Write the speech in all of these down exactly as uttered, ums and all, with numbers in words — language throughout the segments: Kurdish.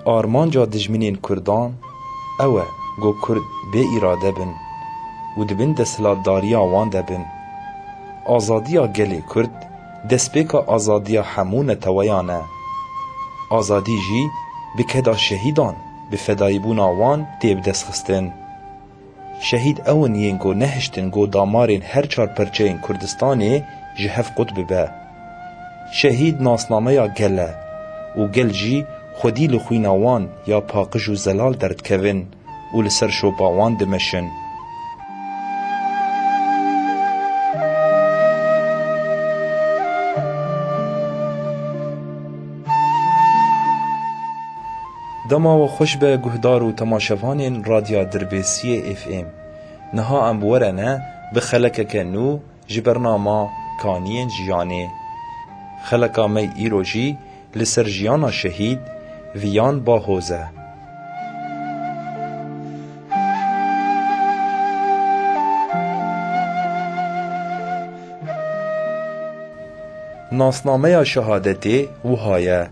Armanca dijminên Kurdan ew e ku Kurd bê îrade bin û di bin desthilatdariya wan de bin. Azadiya gelê Kurd destpêka azadiya hemû neteweyan e. Azadî jî bi keda şehîdan, bi fedayîbûna wan tê bidestxistin. Şehîd ew in yên ku nehiştin ku damarên her çar perçeyên Kurdistanê ji hev qut bibe. Şehîd nasnameya gel e û gel jî xwedî li xwîna wan ya paqij û zelal derdikevin û li ser şopa wan dimeşin. Dema we xweş be guhdar û temaşevanên Radya Dirbêsiyê F M. Niha em bi we re ne bi xelekeke nû ji bernama Kaniyên Jiyanê. Xeleka me îro jî li ser jiyana şehîd Viyan Bahoz e. Nasnameya şehadetê wiha ye.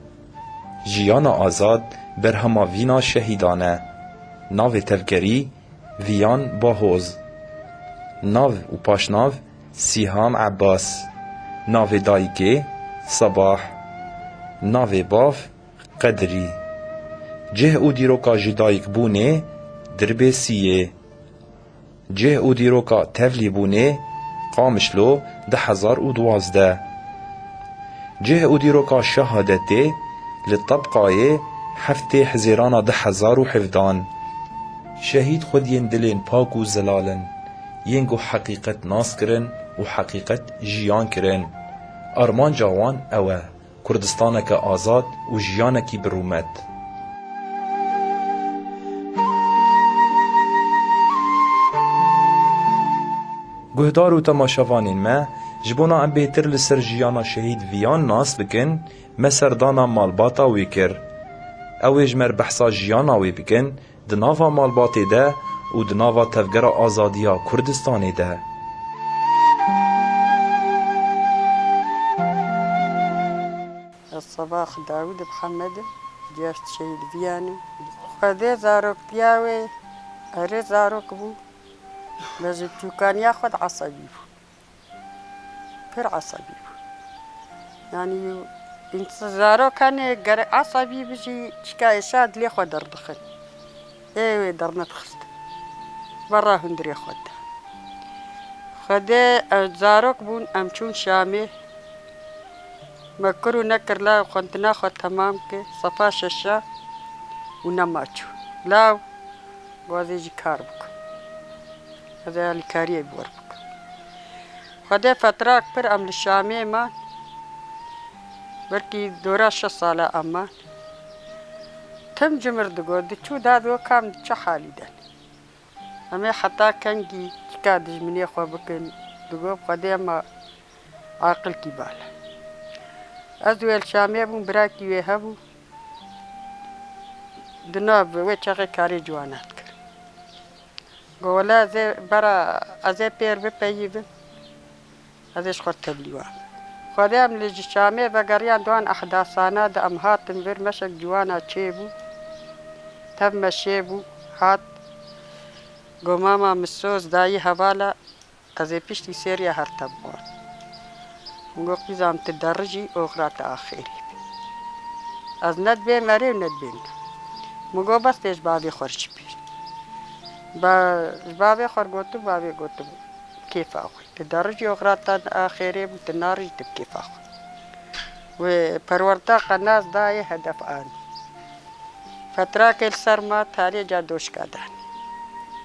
Jiyana azad berhema vîna şehîdan e. Navê tevgerî Viyan Bahoz. Nav û paşnav Sîham Ebbas. Navê dayikê Sabah. Navê bav Qedrî. Cih û dîroka ji dayikbûnê Dirbêsiyê. Cih û dîroka tevlîbûnê Qamişlo du hezar û duwazdeh. Cih û dîroka şehadetê li Tebqayê heftê Hizêrana du hezar û hevdehan. Şehîd xwediyên dilên pak û zelal in, yên ku heqîqet nas kirin û heqîqet jiyan kirin. Armanca wan ew e. Kurdistaneke azad û jiyanekî bi rûmet. Guhdar û temaşevanên me, ji bona em bêtir li ser jiyana şehîd Viyan nas bikin, me serdana malbata wê kir. Ew ê ji me re behsa jiyana wê bikin, di nava malbatê de û di nava Tevgera Azadiya Kurdistanê de. Ez Sabah Dawîd Mihemed im, ciyest şehîd Viyan im. Xwedê zaroktiya wê erê zarok bû, me ji çûkaniya xwe de esebî bû. Pir esebî bû. Yanî, însan zarok hene, gere esebî bijî, çika êşa dilê xwe derdixin. Ê wê dernedixist. Berra hundirê xwe de. Xwedê, e, zarok bûn, em çûn Şamê. Me kir û nekir la xwendina xwe temam kir, sefa şeşa û nema çû. Law, Gazê jî kar bikim. Ez ê alîkariyê bi wir bikim. Xwedê fetrak pir em li Şamê man. Belkî dora şeş sala em man. Tim ji mir digot, diçû dad we kam di çi halî de ne? Em ê heta kengî çika dijminê xwe bikin? Digot, Xwedê me aqilkî bala. Ez wê li Şamê bûm, birakî wê hebû. Di nav wê çaxê karê ciwana dikir. Got, wele ez ê bera, ez ê pêr bipeyivim. Ez ê ji xwe tevlî wan. Xwedê em li ji Şamê vegeriyan di wan ehdasana de em hatin vir meşek ciwana çêbû. Tev me şêbû, hat. Got, mama min soz dayî hevala. Ez ê piştî sêriya her te biwan. Min got, qîza min tu derijî oxira te axêrî bî. Ez ne dibêm erê û ne dibêm na. Min got, bes tê ji bavê xwe re jî pêr. Ba, ji bavê xwe re gotin, bavê gotin, kêfa xwe. Tu derijî oxira te axêrê bû, tu narijî tu bi kêfa xwe. Wê perwerda qenas dayê hedef anî. Fetrakê li ser ma tarê ca doşka dan.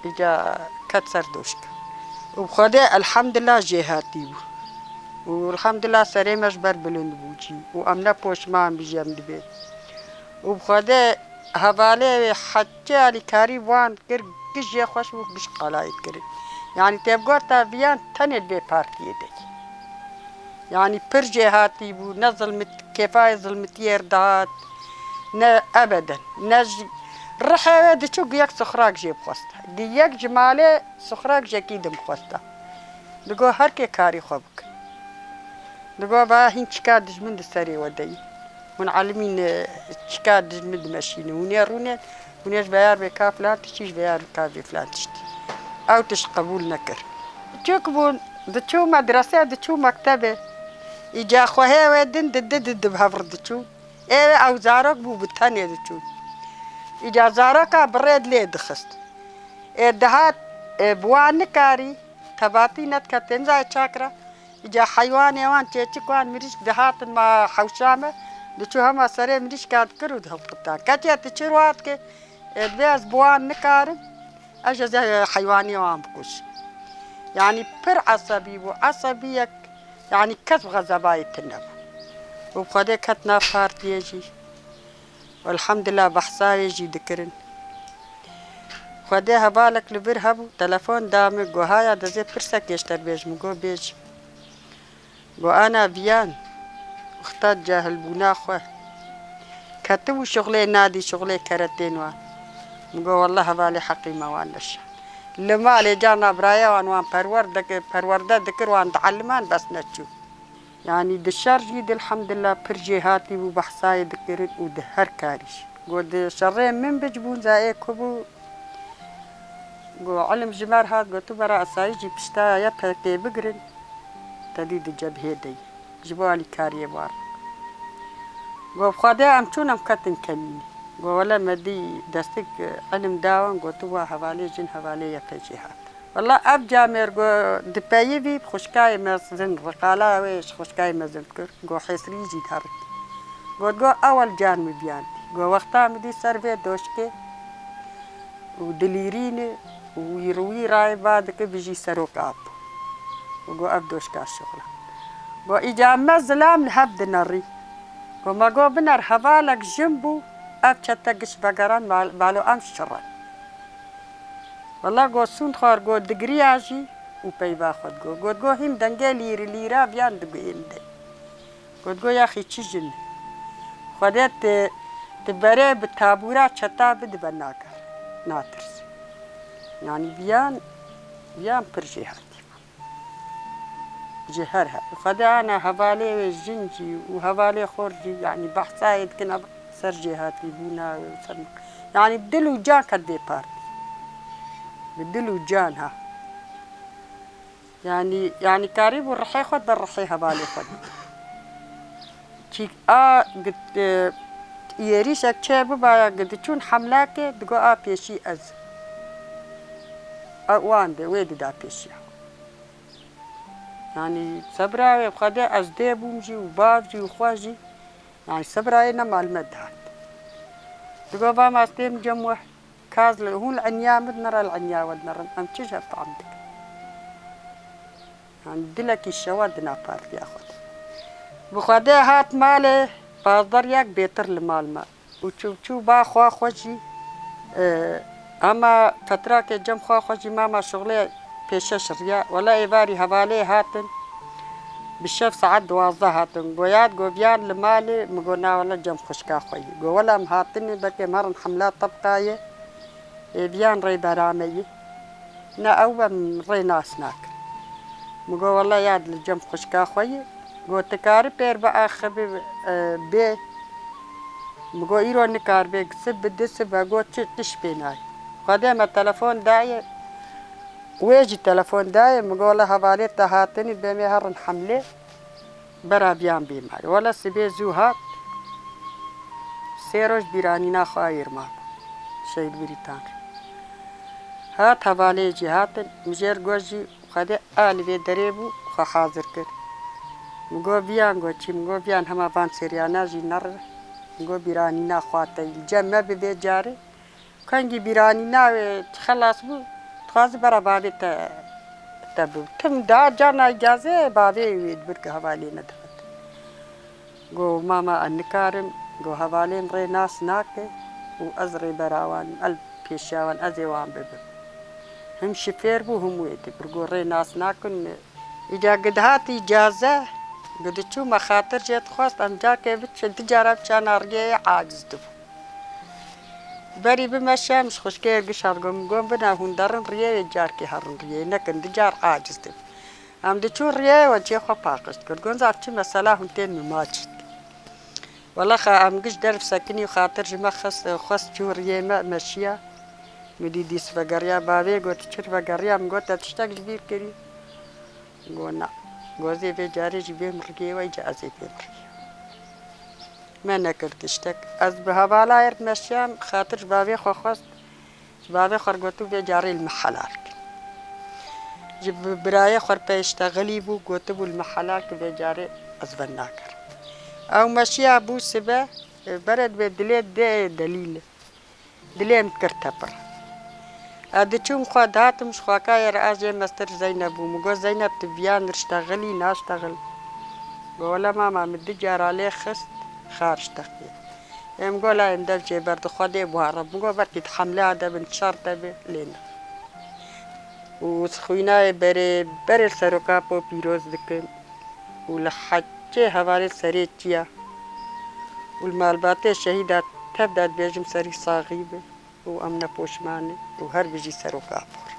Îca ket ser doşka. Û bi Xwedê elhamdillah jêhatî bû. Û elhamdillah serê me ji ber bilind bû jî. Û em ne poşman bijî em dibê. Û bi Xwedê hevalê wê heçê alîkarî wan kir, giş jê xweş bû, giş qalayê dikirin. Yanî tê bigorta viyan tenê li vê partiyê de ye. Yanî pir jêhatî bû, ne zilmit-, kêfa yê zilmitiyê dihat, ne ebeden, ne ji rihê wê diçû gi yek sixrak jê bixwesta. Gi yek ji malê sixrak jekî din bixwesta. Digo her kê karî xwe bike. Digo va hîn çika dijmin di serê we de yî. Hûn elimîn, e, çika dijmin dimeşînin. Hûn ê rûnên, hûn ê ji veyar bê ka filan tiştî, ji veyar bê ka vê filan tiştî. Ew tişt qebûl nekir. Çik bûn, diçû medrese, diçû mektebê. Îca xwehê wê din di di di di bi hev re diçûn. Ê wê ew zarok bû bi tenê diçûn. Îca zaroka bi rê lê dixist. Ê dihat, ê bi wan nikarî, tebatî nediketê, nizayê çakira. Îca heywanê wan, çêçik wan, mirîşk dihatin ma hewşa me, diçû hema serê mirîşka dikir û dihilqitan. Keçê tu çi ruha dike, ê, divê ez bi wan nikarim, ez ji heywanê wan bikujim. Yanî pir esebî bû, esebiyek, yanî kes bi xezebayê tune bû. Û bi Xwedê ket nav partiyê jî. Elhamdulillah behsa wê jî dikirin. Xwedê hevalek li vir hebû, telefon da min, got, "Haya, dizê pirsek ê ji te bêjim." Got, "Bêjim." Got, "Ana viyan, wexta cahilbûna xwe, ketibû şixulê nadî, şixulê keretên wan." Min got, "Wallah hevalê heqî me wan neşand. Li malê carna biraya wan, wan perwer dikir, perwerde dikir, wan dieliman bes neçû." Yanî di şer jî di elhamdulillah pir jêhatî bû, behsayê dikirin û di her karî jî. Got, di şerê min bicibûn, zayê ku bû, got, ilim ji me re hat, got, tu bera esayî jî pişta Y P G bigirin, te dî di cebhê de yî. Ji bo alîkariyê wan. Got, bi Xwedê em çûn, em ketin kemînê. Got, wele me dî destik ilim da wan, got, tu wa hevalê jin, hevalê Y P G hat. Wela ev camêr got dipeyivî bi xwişkayê mezin, riqala wê ji xwişkayê mezin dikir. Got hêsirî jî derikî. Got, got ewel can min biyandî. Got wexta min dî ser vê doşkê û dilîrîne û wîr wîrayê va dike bijî serok Apo. Û got ev doşka şixula. Got îca me zilam li hev dinerî. Got me got biner hevalek jin bû, ev çete giş vegeran mal-, balo em şirin. Wela got sûnd xwar, got digiriya jî û peyva xwe digot. Got, got hîn dengê lîrî lîra viyan diguhêndin. Got, got yaxî çi jin. Xwedê ti, ti berê bi tabûra çeta bidibe nagare. Natirs. Yanî viyan, viyan pir jêhatî bû. Ji her her. Xwedê ana hevalê wê jin jî û hevalê xor jî, yanî behsa yê dikin ev ser jêhatîbûna wê û ser, yanî dil û can ket vê partî. Bi dil û can ha. Yanî, yanî karîbû rihê xwe ber rihê hevalê xwe bide. Çîk a git, e, êrîşek çê bibaya, gi diçûn hemlakê, digo a pêşî ez. A wan de, wê dida pêşiya. Yanî sebra wê Xwedê ez dê bûm jî û bav jî û xwe jî. Yanî sebra wê nema li me dihat. Digo va ma ez têm cem we. Kaz li, hûn li enya min dinere, li enya we dinerin. Em çi ji hev fehm dikin? Yanî dilekî şewa dina partiya xwe de. Bi Xwedê hat malê, pazdar yek bêtir li mal me. Û çû, çû ba xwe xwe jî, e, hema fetrakê cem xwe xwe jî mama şixulê pêşeş riya. Wela êvarî hevalê hatin, bi şev saet duwazdeh hatin. Goyat goviyan li malê, min got, "Na wela cem xwişka xwe yî." Got, "Wela em hatinê, belkê em herin hemla tebqa ye." Ê viyan rê berame yî. Ne ew be min rê nas nakin. Min got, "Wela yad li cem xwişka xwe yî." Got, "Ti kari pêr biaxibi, e, bê?" Min got, "Îro nikar bê, sib bi du sib e." Got, "Çi tiş pê nayê." Xwedê me telefon dayê, wê jî telefon dayê. Min got, "Wela hevalê te hatinî, bê me herin hemlê." Bera viyan bê malê. Wela sibê zû hat, sê roj bîranîna xwe ayêr mabû. Şehîd Birîtan re. Hat hevalê jî hatin, min jê re got jî Xwedê a li vê derê bû, xwe hazir kir. Min got, "Viyan?" Got, "Çi?" Min got, "Viyan hema van seriyana jî nere." Min got, "Bîranîna xwe te yî li cem me bi vê carê." Kengî bîranîna wê xelas bû, dixwaze bera bavê te, Te bi tim da carna îcazê bavê wê dibir ku hevalê me dihat. Got, mama, ez nikarim. Got, hevalê min rê nas nake û ez rêbera wan im, ez pêşiya wan, ez ê wan bibim. Him şifêr bû, him wê dibir. Got, rê nas nakin. Îca ku dihat îcaze, ku diçû me xatir jê dixwest, em carkê biçin, du cara biçana riyê aciz dibû. Berî bimeşe, em ji xwişkê re gişa digot, min got, bine hûn derin riyê, carkê herin riyê, nekin du car aciz dibû. Em diçûn riyê, we cihê xwe paqij dikir. Got, zaf çi mesela hûn tên min maçit. Wele xa em giş derv sekinî û xatir ji me xist, xwest çû riyê me, meşiya. Min dî dîs vegeriya bavê, got, çir vegeriya? Min got, te tiştek ji bîr kirî? Got, na. Got, ez ê vê carê jî bêm riyê we, îca ez ê bêm riyê. Me nekir tiştek. Ez bi hevala êr meşiyam, xatir ji bavê xwe xwest. Ji bavê xwe re gotibû, vê carê li me helal kin. Ji bi-, birayê xwe re pêştexilî bû, gotibû, li me helal kin, vê carê ez venakirim. Ew meşiya bû sibe, e, bere dibê dilê dê delîl e. Dilê min kir tepir. Ez diçûm xwe dihatim ji xwakayê re, ez jê mestir Zeyneb bûm. Min got, Zeyneb, tu viyan riştexilî, naştexil? Got, wele mama, min du cara lê xist, xar riştexiye. Ê min got, la em dev jê ber di Xwedê buhare. Min got, belkî di hemleya de bin, şer de be, lê ne. Û xwînayê berê, berê seroka po pîroz dikim. Û li heçê hevalê serê çiya û li malbatê şehîda tev de dibêjim serî saxî be û em ne poşman in û her bijî Serok Apor.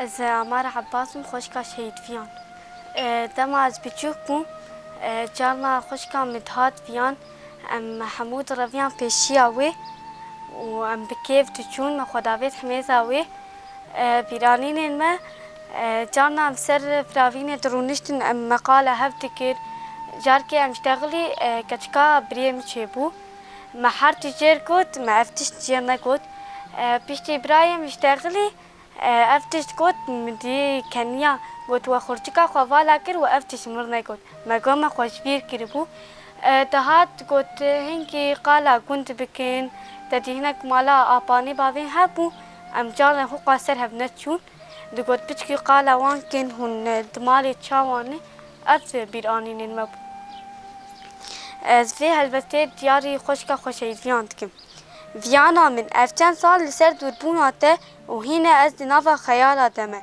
Ez Amar Ebbas im, xwişka Şehîd Viyan. E, dema ez biçûk bûm, e, carna xwişka min dihat Viyan, em hemû direviyan pêşiya wê û em bi kêf diçûn, me xwe davêt himêza wê. E, bîranînên me, e, carna em ser firavînê dirûniştin, em me qala hev dikir. Carkê em ji texilî, e, keçika biriyê min çêbû. Me her tişt jêr got, me ev tişt jêr negot. E, piştî birayê min ji texilî, e, ev tişt got, min dî keniya, got, we xurcika xwe vala kir û ev tişt min negot. Me got, me xwe ji bîr kiribû. E, dihat, got, hinkî qala gund bikin, te dî hinek mala apanî bavên hebû, em carna hûqa ser hev neçûn. Digot, piçkî qala wan kin, hûn, e, di malê çawan ne, ev bîranînên me bû. Ez vê helbestê diyarî xwişka xwe Şehîd Viyan dikim. Viyana min, ev çend sal li ser dûrbûna te û hîne ez di nava xeyala te me.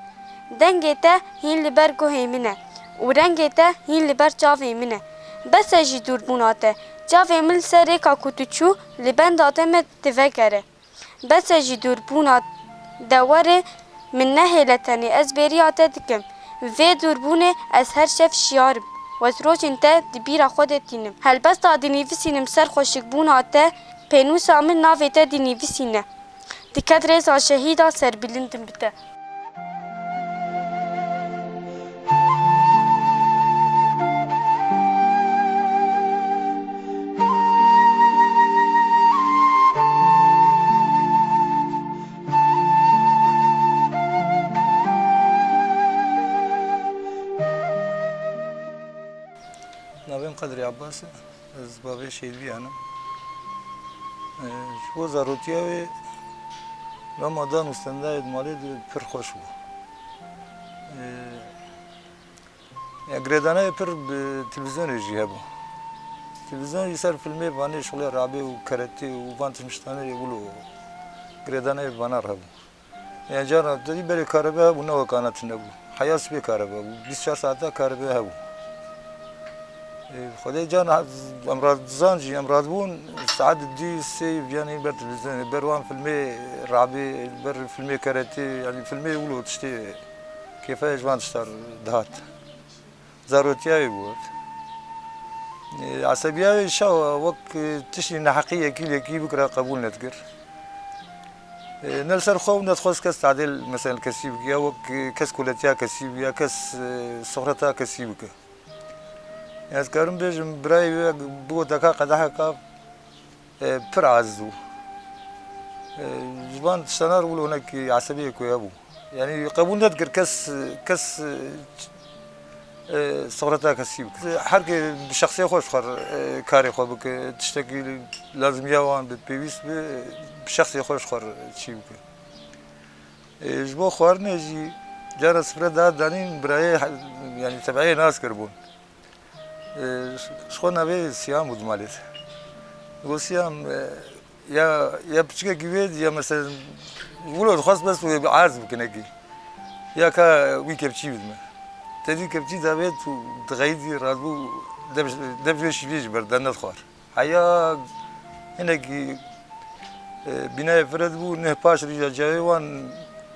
Dengê te hîn li ber guhê min e û rengê te hîn li ber çavê min e. Bes e jî dûrbûna te, çavê min li ser rêka ku tu çû li benda te me divegere. Bes e jî dûrbûna de were, min nehêle tenê, ez bêriya te dikim. Vê dûrbûnê ez her şev şiyar im. Ez rojên te di bîra xwe de tînim. Helbesta dinivîsînim ser xweşikbûna te, pênûsa min navê te dinivîsîne. Diket rêza şehîda serbilind im bi te. Navê min Qedrî Abbas e. Ez bavê Şehîd Viyan im. E, ji bo zarotiya wê loma dan û stendayê di malê de pir xweş bû. E, ya girêdanayê pir bi televîzyonê jî hebû. Televîzyon jî ser filmê vanê şixulê rabê û keretê û van tiştanê wilo girêdanayê vana re hebû. Yani carna te dî berê karebe hebû, ne wekana tune bû. Heya sibê karebe bû. Bîst çar saeta karebe hebû. E, Xwedê carna em radizan jî, em radibûn saet dî sê viyanê ber televîzyonê, ber wan filmê rabê, ber filmê keretê, yani filmê wilo tiştê kêfe ji van tiştar dihat. Zarotiya wê bû ev. E, esebiya wê şawa wek, e, tiştî neheqî yekî li yekî bikira qebûl nedikir. E, ne li ser xwe û ne dixwest kes tadêl, mesela, kesî bike, ya wek, e, kes kuletiya kesî bike, ya kes, e, soxreta kesî bike. Ez karim bêjim, birayê wê bigot deka qedeheka, e, pir aciz bû. E, ji van tiştana re wilo hinekî esebiyê ku hebû. Yanî qebûl nedikir kes, kes, e, soxreta kesî bike. Her kê bi şexsê xwe ji xwe re, e, karê xwe bike. Tiştekî lazimiya wan bi pêwîst bi, bi şexsê xwe ji xwe re çî bike. E, ji bo xwarinê jî cara sifre da danîn birayê, yanî tebeyê nas kiribûn. E, ji xwe navê Siyam bû di malê de. Got, Siyam, e, ya, ya piçikekî wê ya mesela wilo dixwest bes wê bi erz bikinekî. Ya ka wî kepçî bidime. Tedî kepçî davêt û dixeyidî radbû dev, dev wê şîvê ji ber de nedixwar. Heya hinekî, e, bînayê firet bû, neh paş rîja cayê wan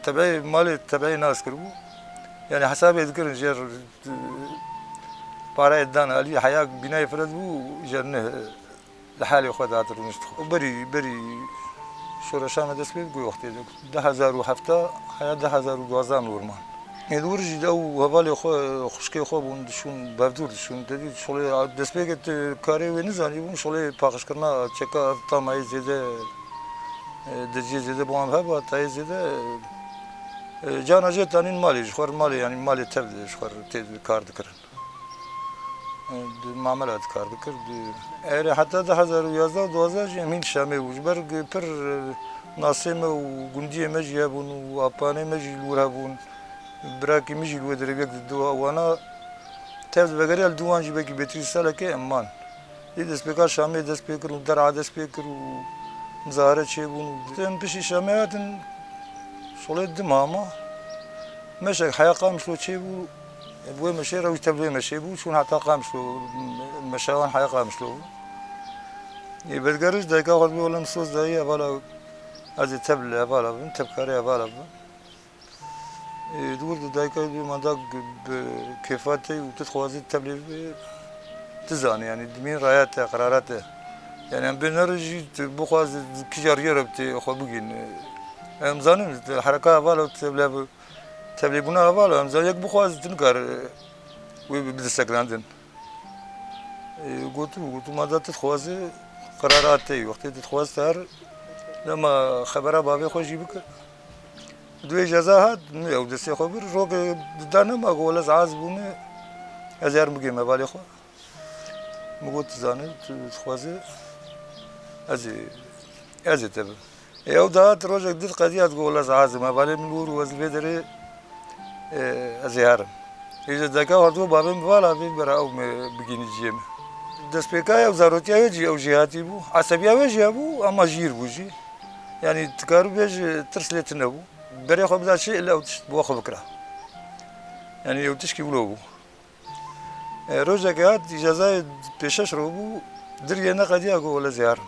tebeyê malê tebeyê nas kiribû. Yanî hesabê dikirin jê re, e, pareyê didan alî, heya bînayê firet bû, jê re neh li halê xwe de hat rûnişt xwe. Û berî, berî şoreşa me dest pê bû wextê de. Du hezar û hevdeh heya du hezar û duwazdeh min wir man. Ê di wir jî de ew hevalê xwe, xwişkê xwe bûn, dişûn, bevdûr dişûn. Te dî şolê destpêkê tu karê wê nizanîbûn, şolê paqijkirina çeka ev tamayê zêde, e, deciyê zêde bo em heba, tayê zêde, e, cana jê tanîn malê, ji xwe re malê, yanî malê tev de ji xwe re tê kar dikirin. Di mamela dikar dikir, di erê heta du hezar û yazdeh duwazdeh jî em hîn Şamê bû. Ji ber pir, e, nasê me û gundiyê me jî hebûn û apanê me jî li wir hebûn. Birakî min jî li wê dereviyek di du wana tev di vegeriya li dû wan jî belkî bêtirî salekê em man. Lê destpêka Şamê dest pê kir û Der'a dest pê kir û muzahare çêbûn û em piştî Şamê hatin şolê di mama. Meşek heya Qamişlo çêbû. Bi wê meşê re wî tev wê meşê bû, çûn heta Qamişlo, meşa wan heya Qamişlo bû. Ê, bergeriş dayika xwe dibê, wele min soz dayî hevala, ez ê tev li hevala bim, tevkarê hevala bim. Ê, di wir de dayika dibê, manda bi kêfa te û tu dixwazî tev lê bibê, tu zanî, yanî dimîn raya te, qerara te. Yanî em bê nere jî, tu bixwazî kîja riyê re bi tê xwe bigîn. Em zanin, hereka hevala tev lê bi Tevlêbûna heval e, em zan yek bixwazî tu nikare wê bi, bi desteklendin. E, gotu, gotu, ma da tu dixwazî qerara te yî. Wextê tu dixwazî te her, lema xebera bavê xwe jî bike. Di wê ceza hat, ew destê xwe bir, roke dida nema, go wele ez aciz bûme, ez ê herim bigihime hevalê xwe. Min got, tu zanî, tu dixwazî ez ê, ez ê te bim. Ê, ew dahat rojek dit qediya, digot, wele ez aciz im, hevalê min li wir û ez li vê derê, e, ez ê herim. Ê, ji deka xwe digot, bavê min vala vê bera ew me bigihînî ciyê me. Destpêka ew zarotiya wê jî ew jêhatî bû. Esebiya wê jî hebû, ama jîr bû jî. Yanî, tu karî bêjî, tirs lê tune bû. Berê xwe bida çi, ille ew tişt bi xwe bikira. Yanî, ew tişkî wilo bû. E, rojekê hat, îcazayê pêşeş ro bû, diriyê neqediya, got, wele ez ê herim.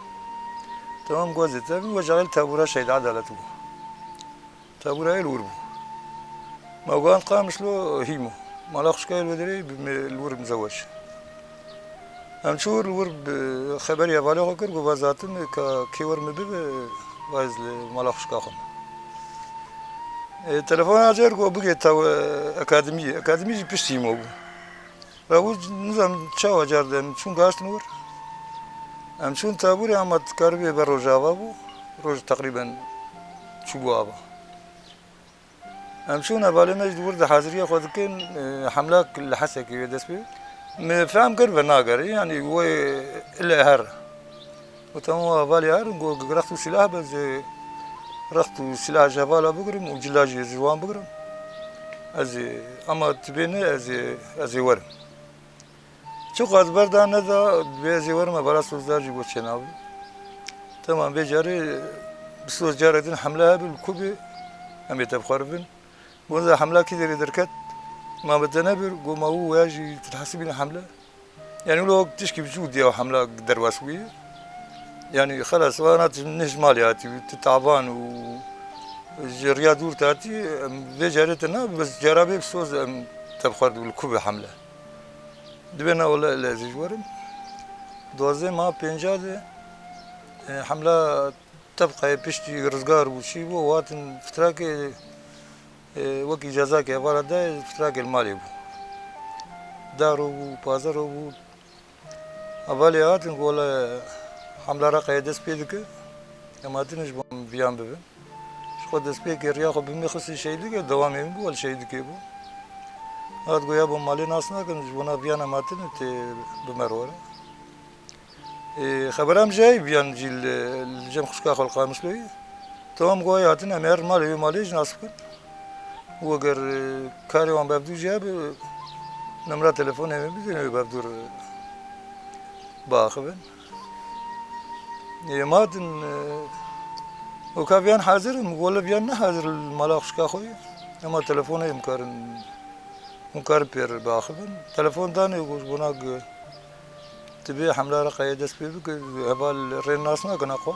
Temam, got, ez ê te bim, we caxil tabûra Şehîd Edalet bû. Tabûra wê li wir bû. Me got, Qamişlo hîmo. Mala xwişka wê li wê derê, bi me li wir mizewec. Em çû wir, li wir bi xeberî hevalê xwe kir, got, va ez hatim, ka kê wer min bibe, va ez li mala xwişka xwe me. E, telefona cêr got, bigê taw, e, akademiyê. Akademî jî piştî hîmo bû. Rabû, nizam çawa car de em çûn, gaştin wir. Em çûn tabûrê, ama dikaribê ber rojava bû. Roj teqrîben çûbû ava. Em çûn, hevalê me jî di wir de haziriya xwe dikin, e, hemlak li Hesekê wê dest pê. Me fehm kir venagere, yanî wê ile her. Û temam, hevalê herin, got, rext û sîlah be, ez ê rext û sîlah ji hevala bigirim û cila jî ji wan bigirim. Ez ê, ama tu bê ne, ez ê, ez ê werim. Çiqas berda neda, dibê ez ê werim, hevala sozdar jî got çênabim. Temam, vê carê bi soz carek din hemle hebin, li ku bê, em ê tevxweribin. Got, hemla kî derê derket, ma bi te nebir, got, ma û weya jî tu dihesibîne hemle. Yanî wilo wek tişkî biçûk diya hemla derbas bûye. Yanî xelas, wana tu ne ji malê hatî, tu taban û ji riya dûr te hatî, em vê carê te ne, bes cara bê bi soz em te bi xwe dibin li ku bi hemle. Dibê na wele, ele ez ê ji werim. Duwazdeh meha pênca de, e, hemla Tebqeyê piştî rizgar bû, çî bû, û hatin fitrakê, e, wekî cezakê hevala de fitrakê li malê bû. Daro bû, pazero bû. Hevalê hatin ku wele Hemla Reqayê dest pê dike. Em hatine ji bo viyan bibin. Ji xwe destpêkê riya xwe bi min xistî şehîdlikê, dewamê min bû, wele şehîdlikê bû. Hat goya bo malê nas nakin, ji bona viyan em hatine tê bi me re were. Ê, xebera min jî heye, viyan jî li, li cem xwişka xwe li Qamişloyê. Temam, goya hatin em ê her malê wê malê jî nas bikin. Û eger, e, karê wan bevdûr jî hebe, nemra telefonê min bidin, wê bevdûr, e, biaxivin. Ê, em hatin, e, weka viyan hazir in, wele viyan ne hazir li mala xwişka xwe ye. Ema telefonê em karin, hûn karin pê re biaxivin. Telefon danê, got, bona ge-, Tibê Hemla Reqayê dest pê bike, heval rê nas nakin xwe.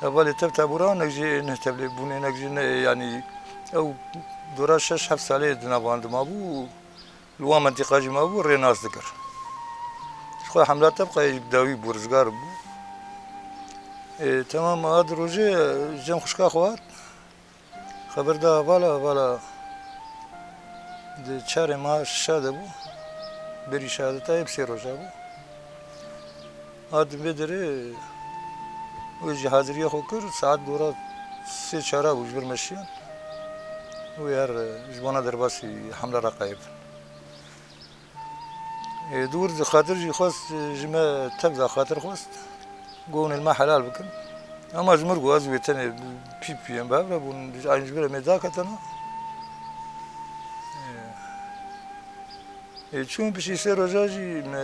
Hevalê tev tebûra, nek jî neh tevlê bûnê, nek jî ne, yanî ew dora şeş heft salê di nav wan de mabû, li wan mentîqa jî mabû, rê nas dikir. Ji xwe Hemla Tebqayê jî bi dawî bû, rizgar bû. Ê, temam, hat rojê cem xwişka xwe hat. Xeber da hevala, hevala di çarê meha şa de bû. Berî şehadeta yê bi sê roja bû. Hatin vê derê, wê jî haziriya xwe kir, saet dora sê çara bû ji vir me şiyan. Wê her, e, ji bona derbasî Hemla Reqayê bin. Ê, dûr xatir jî xwest, e, ji me tev da xatir xwest. Got, hûn li me helal bikin. Ema ji mir got, ez wê tenê pî pî em bi hev re bûn, eyn ji vir em ê daketena. Ê, ê, çûn piştî sê roja jî me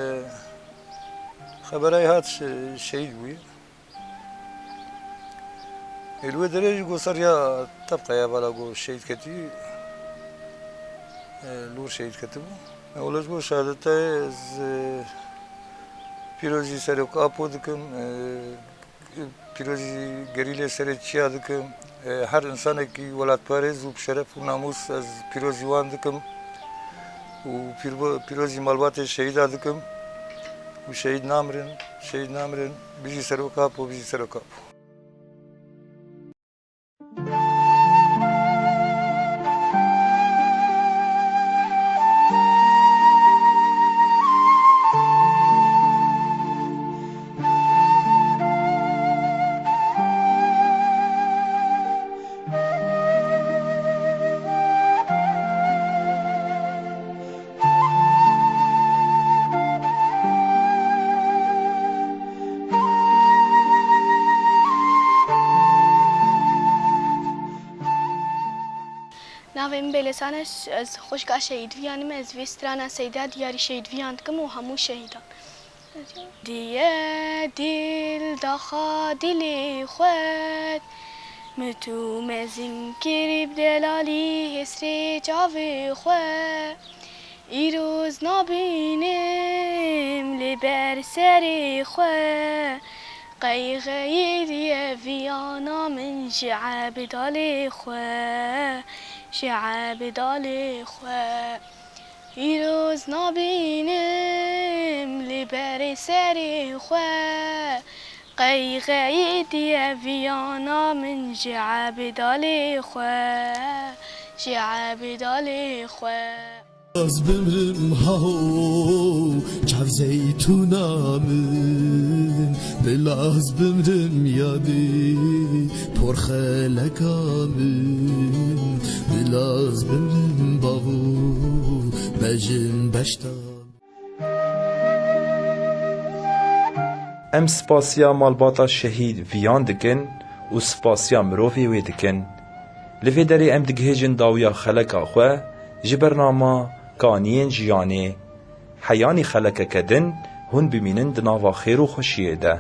xeberayê hat şe-, şehîd bûye. Ê, li wê derê jî got ser ya Tebqeya vala got şehîd ketî. Ê, li wir şehîd ketibû. Ê, wele ji bo şehadetê ez, ê, pîrozî Serok Apo dikim, ê, pîrozî gerîlê serê çiya dikim. Ê, her însanekî welatparêz û bi şeref û namûs ez pîrozî wan dikim. Û pîrbo-, pîrozî malbatê şehîda dikim. Û şehîd namirin, şehîd namirin. Bijî Serok Apo, bijî Serok Apo. Navê min Bêlesan e, ez xwişka Şehîd Viyan im, ez vê strana Seyda diyarî Şehîd Viyan dikim û hemû şehîdan. Diye dil daxa dilê xwe, mi tu mezin kir bi delalî hêsrê çavê xwe. Îroz nabînim li ber serê xwe, qeyxeyê diye viyana min ji ebdalê xwe, ji ebdalê xwe. Îroz nabînim li berê serê xwe, qeyxeyê diye viyana min ji ebdalê xwe, ji ebdalê xwe. Laz bimrim haho, çav zeytûna min, bi laz bimrim yadê porxeleka min, bi laz bimrim bavo, bejim beşta. Em spasiya malbata şehîd Viyan dikin û spasiya mirovê wê dikin. Li vê derê em digihêjin dawiya xeleka xwe ji bernama Kaniyên Jiyanê. Heyanî xelekeke din hûn bimînin di nava xêr û xweşiyê de.